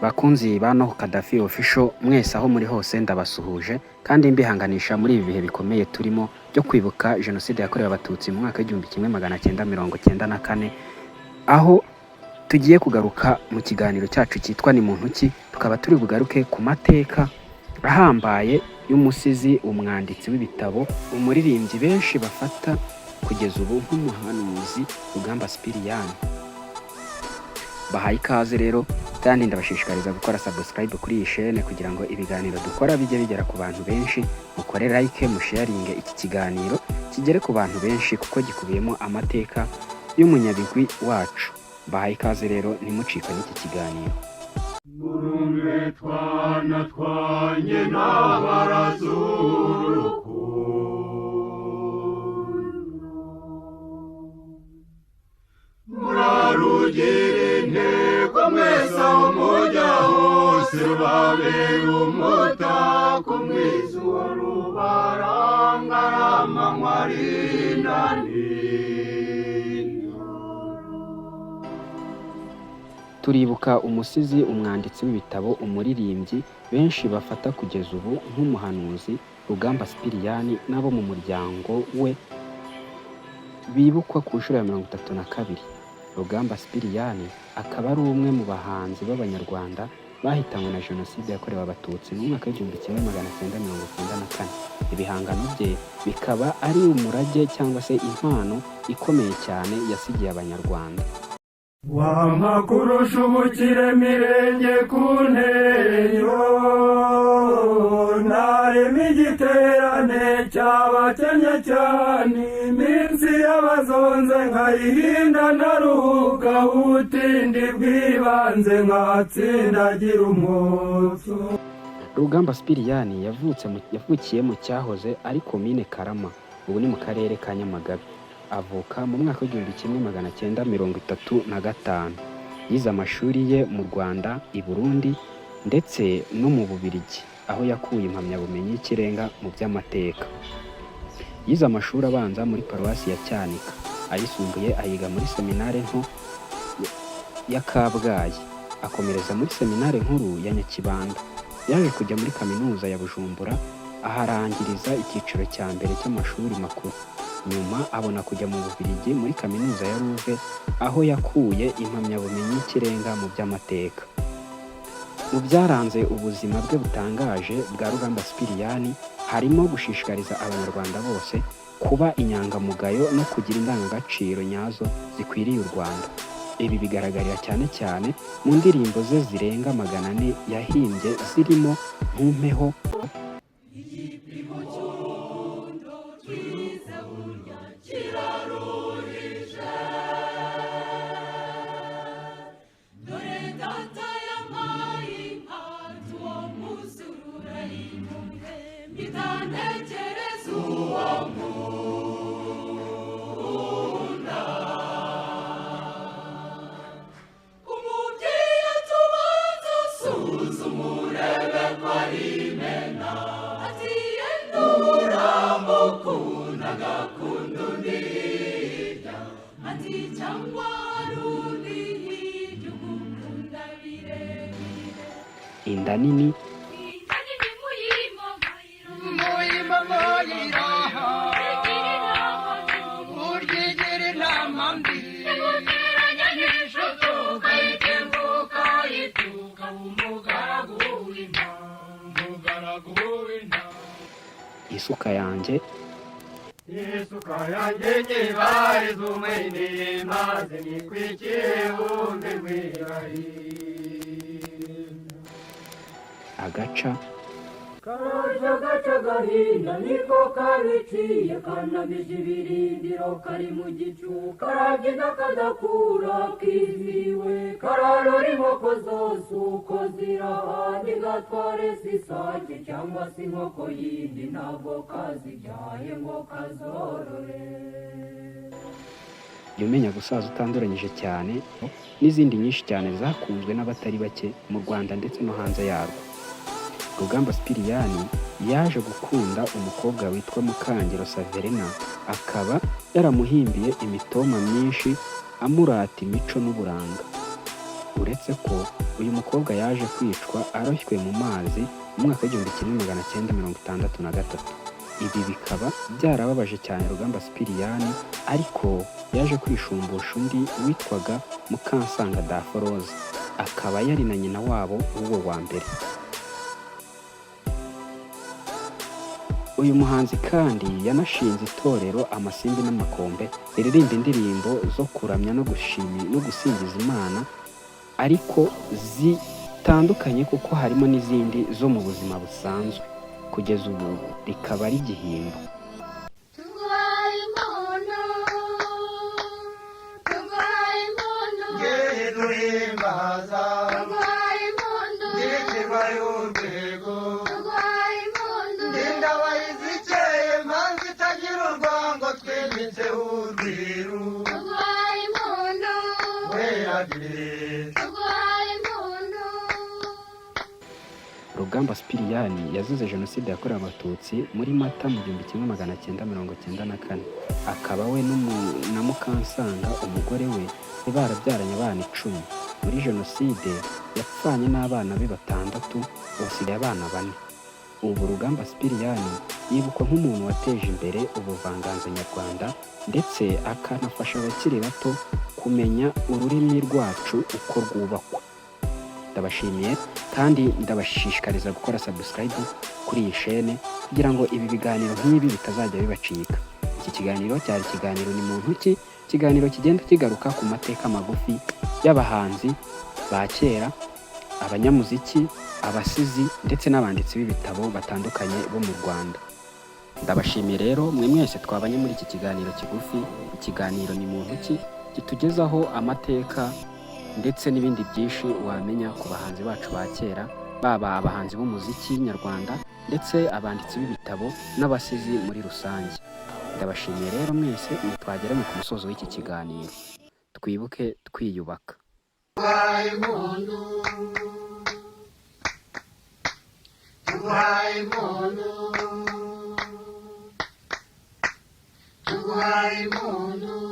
Bakunzi ba Noho Kadafi Official mwese aho muri hose, ndabasuhuje kandi mbihanganisha muri ibi bihe bikomeye turimo byo kwibuka Jenoside yakorewe Abatutsi mu mwaka w'1994, aho tugiye kugaruka mu kiganiro cyacu cyitwa Ni Muntu Ki. Tukaba turi bugaruke ku mateka ahambaye y'umusizi, umwanditsi w'ibitabo, umuririmbyi benshi bafata kugeza ubu nk'umuhanuzi, Rugamba Sipiriyani. Bahaye ikaze rero, kandi ndabashishikariza gukora subscribe kuri iyi shene kugira ngo ibiganiro dukora bijye bigera ku bantu benshi. Mukore like, musharinge iki kiganiro kigere ku bantu benshi, kuko gikubiyemo amateka y'umunyabigwi wacu. Bahaye ikaze rero, ntimucikwe n'iki kiganiro. Murumve twana twanjye n'abarazuruku, murarugira intego mwese aho mujya hose, rubabera umutako mwiza uwo rubaranga ari amanywa ari na nijoro. Turibuka umusizi, umwanditsi w'ibitabo, umuririmbyi benshi bafata kugeza ubu nk'umuhanuzi, Rugamba Sipiriyani, n'abo mu muryango we bibukwa ku nshuro ya 32. Rugamba Sipiriyani akaba ari umwe mu bahanzi b'Abanyarwanda bahitanywe na Jenoside yakorewe Abatutsi mu mwaka w'1994, ibihangano bye bikaba ari umurage cyangwa se impano ikomeye cyane yasigiye Abanyarwanda. Wampa kurusha ubukire mirenge ku ntenyo, ntarema igiterane cyabakennye cyane, iminsi y'abazonze nkayihinda ntaruhuka, ubutindi bw'ibanze nkatsindagira umwotso. Rugamba Sipiriyani yavukiye mu cyahoze ari Komine Karama, ubu ni mu karere ka Nyamagabe. Avuka mu mwaka w'1935. Yize amashuri ye mu Rwanda, i Burundi ndetse no mu Bubiligi, aho yakuye impamyabumenyi y'ikirenga mu by'amateka. Yize amashuri abanza muri Paruwasi ya Cyanika, ayisumbuye ayiga muri Seminare nto ya Kabgayi, akomereza muri Seminare nkuru ya Nyakibanda. Yaje kujya muri Kaminuza ya Bujumbura, aharangiriza icyiciro cya mbere cy'amashuri makuru. Nyuma abona kujya mu Bubiligi muri Kaminuza ya Louvain, aho yakuye impamyabumenyi y'ikirenga mu by'amateka. Mu byaranze ubuzima bwe butangaje bwa Rugamba Sipiriyani harimo gushishikariza Abanyarwanda bose kuba inyangamugayo no kugira indangagaciro nyazo zikwiriye u Rwanda. Ibi bigaragarira cyane cyane mu ndirimbo ze zirenga 400 yahimbye, zirimo Ntumpeho, Igipimo cy'urukundo cyiza burya kiraruhije. Dore data yampaye inka, uwo munsi urayimuhe, mpita ntekereza uwo nkunda. Umubyeyi atubanza usuzuma urebe ko ari imena, ati yenda uramukunda agakunda undi hirya, ati cyangwa hari undi hirya ugukunda birebire. Inda nini, Uryigira inama mbi Isuka yanjye, Isuka yanjye nyibariza umwene, maze nikwikire wumve rwirahinda. Agaca, Karaje gaca gahinda niko kabiciye, kanamije ibirindiro kari mu gicu, karabyina kadakura kiziwe, kararora inkoko zose uko ziraha, gatware isake cyangwa se inkoko yindi, ntabwo kazibyaye ngo kazorore. Jya umenya gusaza utanduranyije cyane, n'izindi nyinshi cyane zakunzwe n'abatari bake mu Rwanda ndetse no hanze yarwo. Rugamba Sipiriyani yaje gukunda umukobwa witwa Mukangero Saverina, akaba yaramuhimbiye imitoma myinshi amurata imico n'uburanga. Uretse ko uyu mukobwa yaje kwicwa aroshywe mu mazi mu mwaka w'1963. Ibi bikaba byarababaje cyane Rugamba Sipiriyani, ariko yaje kwishumbusha undi witwaga Mukansanga Daforoza, akaba yari na nyina wabo w'uwo wa mbere. Uyu muhanzi kandi yanashinze itorero Amasimbi n'Amakombe ririmba indirimbo zo kuramya no gushima no gusingiza Imana, ariko zitandukanye kuko harimo n'izindi zo mu buzima busanzwe. Kugeza ubu rikaba rigihimba. Tuguhaye impundu, tuguhaye impundu, Ngewe duhimbaza tuguhaye impundu, Ndikirwa y'urwego tuguhaye impundu, Ndindabahizi ikeye manzi itagira urwango twimitse urwiru tuguhaye impundu, Weragire tuguhaye impundu. Rugamba Sipiriyani yazize Jenoside yakorewe Abatutsi muri Mata mu 1994, akaba we na Mukansanga umugore we barabyaranye abana 10. Muri Jenoside yapfanye n'abana be batandatu, ubu abana bane. Ubu Rugamba Sipiriyani yibukwa nk'umuntu wateje imbere ubuvanganzo nyarwanda, ndetse akanafasha abakiri bato kumenya ururimi rwacu uko rwubakwa. Ndabashimiye kandi ndabashishikariza gukora subscribe kuri iyi shene kugira ngo ibi biganiro nk'ibi bitazajya bibacika. Iki kiganiro cyari ikiganiro Ni Muntu Ki, ikiganiro kigenda kigaruka ku mateka magufi y'abahanzi ba kera, abanyamuziki, abasizi ndetse n'abanditsi b'ibitabo batandukanye bo mu Rwanda. Ndabashimiye rero mwe mwese twabanye muri iki kiganiro kigufi, ikiganiro Ni Muntu Ki, kitugezaho amateka ndetse n'ibindi byinshi wamenya ku bahanzi bacu ba kera, baba abahanzi b'umuziki nyarwanda ndetse abanditsi b'ibitabo n'abasizi muri rusange. Ndabashimiye rero mwese mwe twageranye ku musozo w'iki kiganiro. Twibuke twiyubaka. Tuguhaye impundu Tuguhaye impundu Tuguhaye impundu.